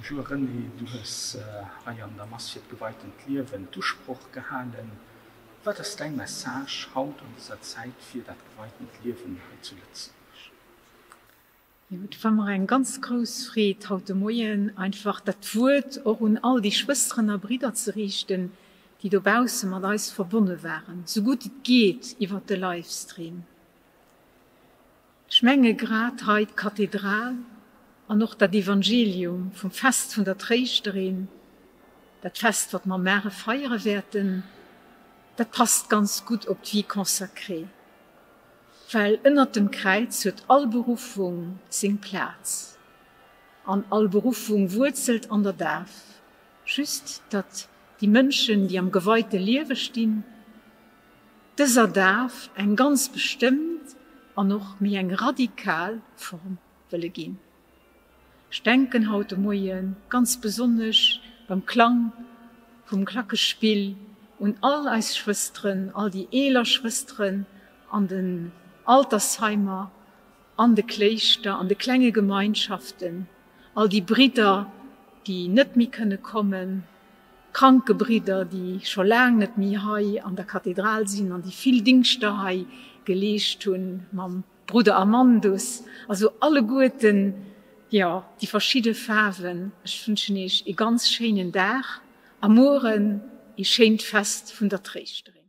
Bonjour René, du hues hei an der Mass fir d'geweitent Liewen d'Usproch gehalen. Wat ass däi Message haut an dëser Zäit fir dat geweitent Liewen hei zu Lëtzebuerg? Jo, et war mer eng ganz grouss Freed haut de Moien einfach dat Wuert och un all déi Schwësteren a Bridder ze riichten, déi dobausse mat eis verbonne waren, sou gutt et geet iwwert de Livestream. Ech menge grad hei d'Kathedral an och dat Evangelium vum Fest vun der Tréischterin, dat Fest wat mer mare feiere wäerten, dat passt ganz gutt op d'Vie consacrée, well ënnert dem Kräiz huet all Beruffung seng Plaz an all Beruffung wuerzelt an der Daf, just datt déi Mënschen, déi am geweite Liewe stinn, dëser Daf eng ganz bestëmmt an och méi eng radikal Form wëlle ginn. Ech denken haut de Moie ganz besonnesch beim Klang vum Klackespill un all eis Schwësteren, all déi eeler Schwësteren an den Altersheimer, an de Kléischter, an de klenge Gemeinschaften, all déi Bridder, déi net méi kënne kommen, Kranke Bridder, déi scho laang net méi hei an der Kathedral sinn an déi vill Dingschter hei geleescht hunn mam Brudder Amandus, also alleguerten, jo, déi verschidde Faarwen. Ech wënschen Iech ee ganz schéinen Dag a mueren ee schéint Fest vun der Tréischterin.